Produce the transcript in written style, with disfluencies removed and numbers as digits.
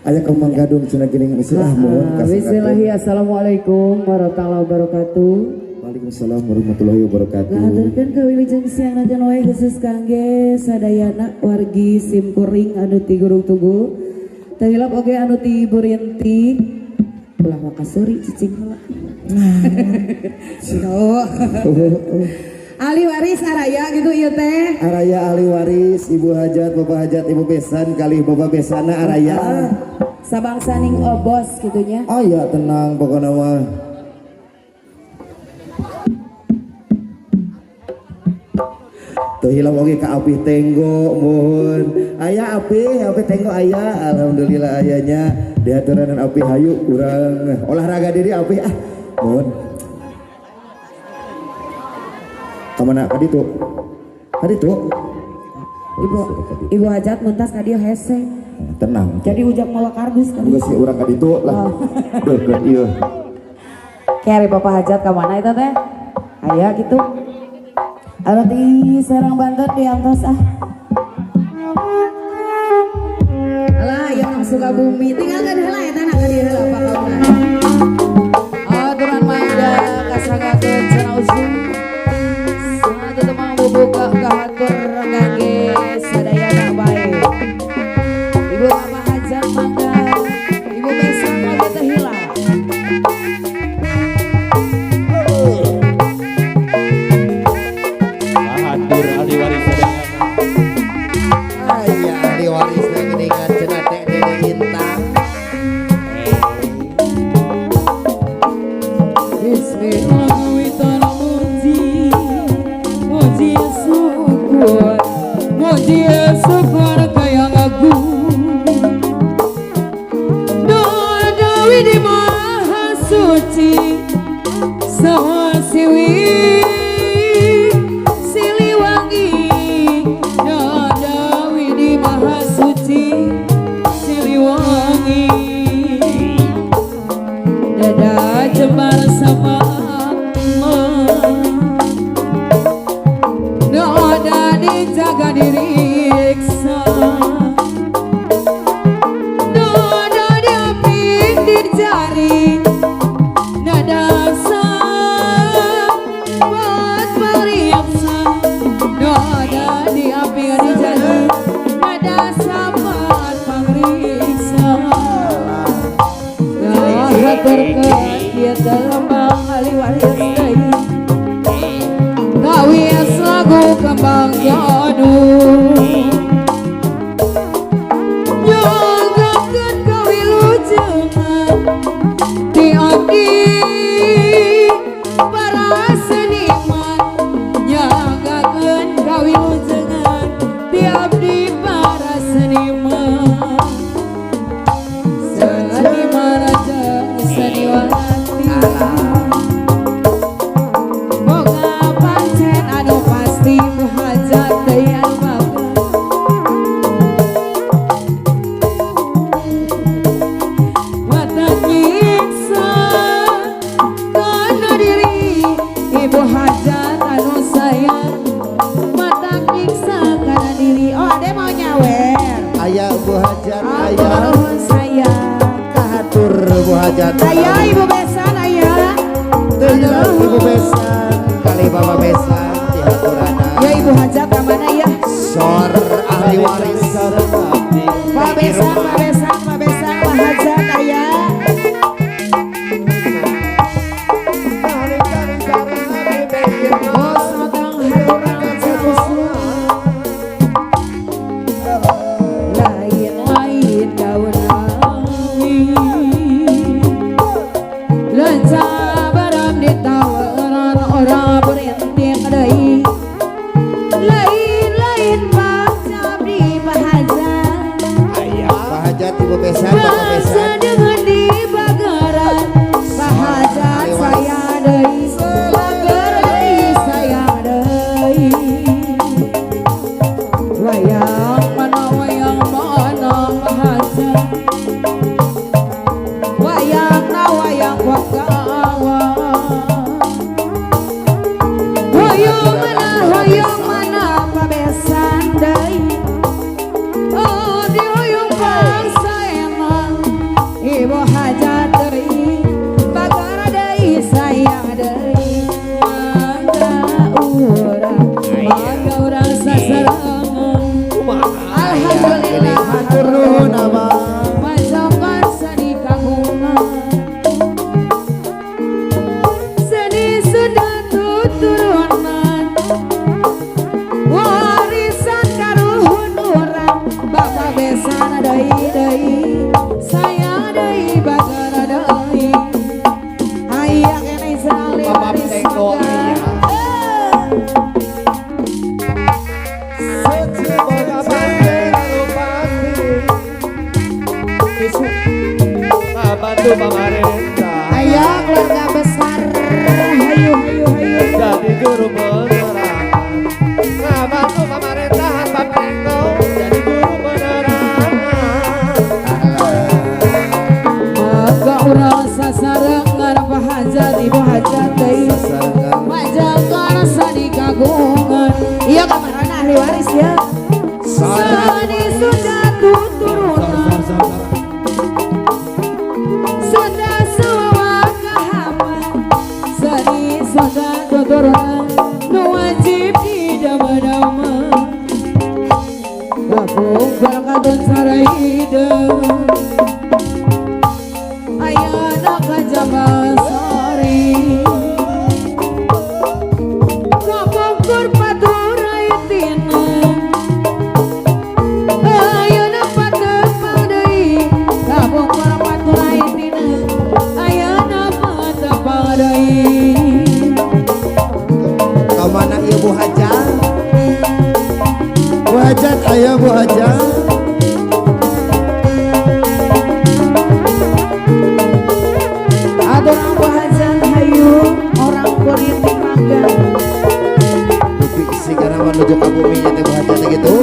Aya kembang gadung cenah geuning geus ah mohon kasih. Bismillahirrahmanirrahim. Assalamualaikum warahmatullahi wabarakatuh. Waalaikumsalam warahmatullahi wabarakatuh. Ngahaturkeun kawilujeng siang najan wae khusus kangge sadayana wargi simkuring anu ti Gunung Tugu. Teu hilap oge anu ti Burinti. Ulah wakasuri cicing heula. Oh. Ahli waris araya gitu ieu teh. Araya ahli waris, Ibu Hajat, Bapak Hajat, Ibu Besan, kali Bapak Besana araya. Sabangsaning obos gitunya. Oh iya tenang pokoknya mah. Tuh hilang oge ka Apih Tenggo mohon. Aya Apih, Apih Tenggo aya. Alhamdulillah ayanya diaturanan Apih hayu urang olahraga diri Apih ah. Mohon. Kamana ka ditu? Ka ditu. Ibu Hajat mentas ka dieu hese. Tenang. Jadi ujak mawa kardus kan. Geus urang ka ditu lah. Deukeut ieu. Kere Bapak Hajat ka mana eta teh? Aya kitu. Anu di Serang Banten diantos ah. Alah ieu mah Sukabumi tinggalkeun heula eta na ka dieu heula pakauna. Aturan mangga kasanggakeun cenah usum. Satu temang bubuka kahatur kangge sadayana bae. Ibu Bapak Hajat mangga, Ibu Besan oge teu hilap. Kahatur ahli waris sadayana. Aya ahli waris geuningan cenah teh Dede Intang. Bismillahirrahmanirrahim. Muji syukur, muji syukur kaya agung. Doa dawi di maha suci, saha siwi Siliwangi. Doa dawi di maha suci, Siliwangi. Dada jembar sama doa dijaga diriksa, doa diaping dicari, nada sabat periksa, doa diaping dicari, nada sabat periksa. Haturkeun ieu tembang ahli waris deui. Kawis lagu kembang gadung. Nyanggakeun kawilujengan ti abdi para seniman. Nyanggakeun kawilujengan ti abdi para seniman. Seniman raja seniwati. Boga pancen anu pasti hajat deui anu bangga. Mata nyiksa kana diri Ibu Hajat anu sayang. Mata nyiksa kana diri. Oh ade mau nyawer. Aya Bu Hajat aya. Nuhun sayang. Kahatur Bu Hajat. Aya Ibu Besan aya. Teu hilap Ibu Besan kali Bapak Besan dihaturana. Ya Ibu Hajat ka mana ya? Sor ahli waris. Pak Besan, Pak Besan, Pak Besan, Pak Hajat aya. Oh sotong haturang sausum. Lain-lain daun awi. Lenca baram ditawaran orang berintik deui. Lain-lain bangsa abdi Pak Hajat. Aya Pak Hajat Ibu Besan Bapak Bangsa Besan. dengan di bagaran Pak Hajat saya deui, bager deui saya deui. Wayang mana Pak Hajat. Wayang na wayang wakawa. Hoyong mana Pak Besan deui. Oh di hoyong bangsa Ngabantu pemerintah. Ayo keluarga besar, hayu hayu hayu. Jadi guru penerangan. Ngabantu pemerintahan Pak Renggo jadi guru penerangan. Maka urang sasarengan Pak Hajat Ibu Hajat deui. Sasarengan. Majakan sani kagungan. Iya kamarana ahli waris ya. Sani sudah tuturunan. Sudah semua kahama. Sani sudah tuturunan. Nu wajib didama-dama. Kapungkur katun sarahideung. Ayana ka Jabal Sari. Kapungkur paturaitina. Ayeuna patepang deui. Kapungkur paturaitina. Ayeuna patepang deui. Ka mana ieu Bu Hajat? Bu Hajat aya Bu Hajat. Atur Bu Hajat hayu orang politik mangga. Dupi sigana menuju ka bumi nya teh Bu Hajat teh gitu.